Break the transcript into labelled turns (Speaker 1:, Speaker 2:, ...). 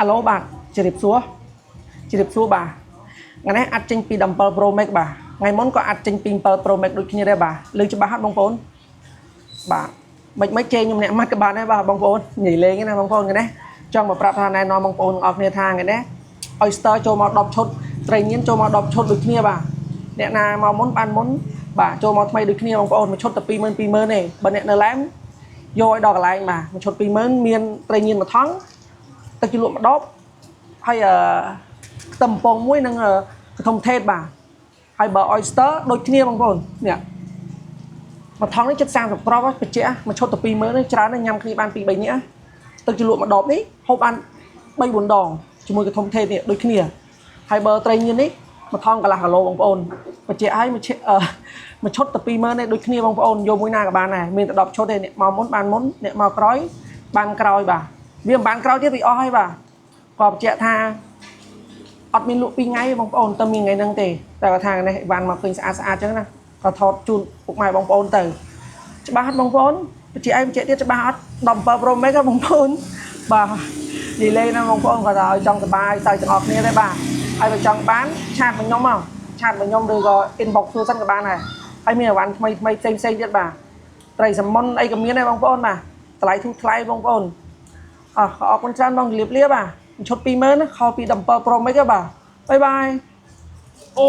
Speaker 1: អាឡូបាទជម្រាបសួរជម្រាបសួរបាទថ្ងៃនេះអាចចេញពី17 Pro Max បាទថ្ងៃមុនក៏អាចចេញពី7 Pro Max ដូចគ្នាដែរបាទលើច្បាស់អត់បងប្អូនបាទមិនមិនជេរខ្ញុំអ្នកម៉ាត់ក៏បានដែរបាទបងប្អូននិយាយលេងណាបងប្អូនថ្ងៃនេះចង់មកប្រាប់ថាណែនាំបងប្អូនទាំងអស់គ្នាថាថ្ងៃនេះ Oyster ចូលមក10ឈុតត្រីញៀនចូលមក10ឈុតដូចគ្នាបាទអ្នកណាមកមុនបានមុនបាទចូលមកថ្មីដូចគ្នាបងប្អូនមួយឈុតតែ20000 20000ទេបើអ្នកនៅឡែមយកឲ្យដល់កន្លែងបាទមួយឈុត20000មានត្រីញៀនមួយថង់ទឹកជ្រលក់មួយដបហើយអឺខ្ទឹមពងមួយនិងកធុំថេតបាទហើយបើ Oyster ដូចគ្នាបងប្អូននេះមួយថង់នេះជិត30គ្រាប់បច្ចៈមួយឈុតតែ20000នេះច្រើនណាស់ញ៉ាំគ្នាបាន2 3នាក់ទឹកជ្រលក់មួយដបនេះហូបបាន3 4ដងជាមួយកធុំថេតនេះដូចគ្នាហើយបើត្រីញៀននេះមួយថង់កន្លះគីឡូបងប្អូនបច្ចៈឲ្យមួយឈិអឺមួយឈុតតែ20000នេះដូចគ្នាបងប្អូនយកមួយណាក៏បានដែរមានតែ10ឈុតទេអ្នកមកមុនបានមុនអ្នកមកក្រោយបានក្រោយបាទវាមិនបានក្រោយទៀតវាអស់ហើយបាទក៏បញ្ជាក់ថាអត់មានលក់2ថ្ងៃទេបងប្អូនតែមានថ្ងៃហ្នឹងទេតែគាត់ថានេះបានមកឃើញស្អាតស្អាតចឹងណាក៏ថតជូនពុកម៉ែបងប្អូនទៅច្បាស់អត់បងប្អូនបញ្ជាក់ឲ្យបញ្ជាក់ទៀតច្បាស់អត់17 Pro Max ហ៎បងប្អូនបាទនិយាយលេងណាបងប្អូនគាត់ថាឲ្យចង់សប្បាយសើចទាំងអស់គ្នាទេបាទហើយបើចង់បាន chat មកខ្ញុំមក chat មកខ្ញុំឬក៏ inbox សួរសិនក៏បានដែរហើយមានអីវ៉ាន់ថ្មីថ្មីផ្សេងផ្សេងទៀតបាទត្រីសាមុនអីក៏មានដែរបងប្អូនបាទតម្លៃធូរថ្លៃបងប្អូនអរអរគុណច្រើនបងជម្រាបលាបាទឈុត20000ណាខលពី17 Pro Max ហ៎បាទ bye bye. អូ